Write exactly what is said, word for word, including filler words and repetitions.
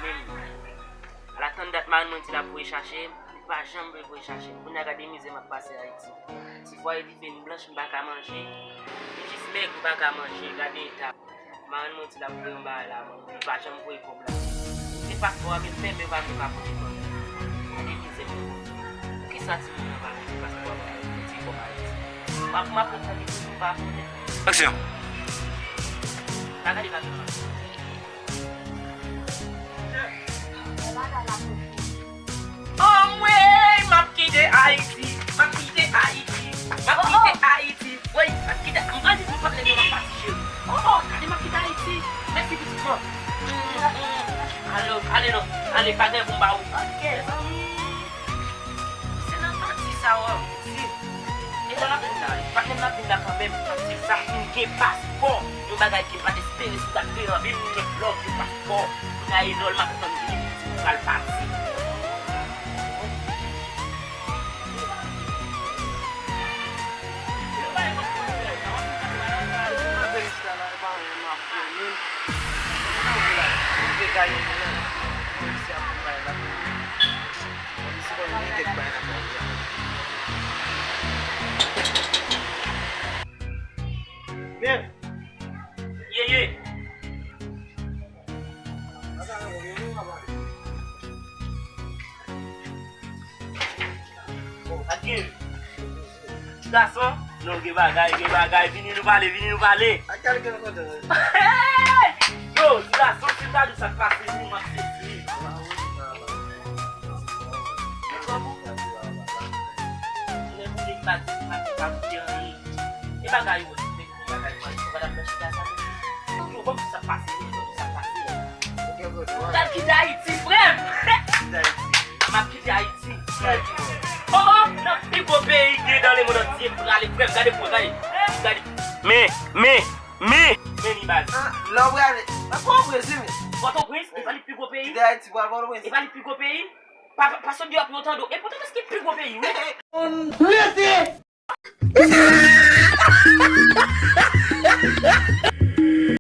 Menm. Al atann dat marenn mwen di l ap voye chache m, li pa janm vle voye chache m. Kounye a gade mizè m ap pase Ayiti. Ti vwaye dife m blanch, m pa ka manje. M jis mèg, m pa ka manje. Gade eta. Marenn mwen di l ap voye yon bagay la, men li pa janm voye kòb la. Se paspò a, men fèmen, yo pa vle pa pote kòb la. Gade mizè m. Poukisa timoun nan pa mete paspò a, pa mete kòb Ayiti? M ap, m ap ret tande pou m pa konnen. Aksyon. Pa gade pa gen. Anmwey, m ap kite Ayiti, m ap kite Ayiti, m ap kite Ayiti. Woy, m ap kite, m pral di tout patnè m yo m ap pati cheri. Oh, oh, gade m ap kite Ayiti. Mèsi pitit mwen. Mm, mm. Ale, ale non, ale, pa gen pou m ba ou. Ok, zanmi. Se nan pati sa w ap di. E lè l ap vin la, patnè m ap vin la kanmenm, paske sa m gen paspò. Yon bagay ke m pa t espere sou dat de anvi m, m gen lòv de paspò. Kounya e lè l m ap tann vini pou di m pral pati. Ye, ye. Adye. Ti gason, non, gen bagay, gen bagay, vini nou pale, vini nou pale. Yo, ti gason, si m ta di w sa k pase, nou, m ap sezi. Lè m vle m pa di, m pa di, pa di anyen. E bagay ou wè, se bagay mwen, se bagay mwen chita sa. Yo, bon, sa pase, sa pase. M pral kite Ayiti, frè m. M ap kite Ayiti. Oh, oh, nan pi gwo peyi ki gen nan lemonn antye, m prale, frè m, gade pou mwen, gade. Gade. Men, men, men. Men li baz. Ah, lè w prale. Nan Pòtoprens, wi, men. Pòtoprens, e pa li pi gwo peyi? Kite Ayiti, pral Pòtoprens. E pa li pi gwo peyi? Pa, pa, pa sot di w ap yon tande w. E Pòtoprens ki pi gwo peyi, wi. Lese!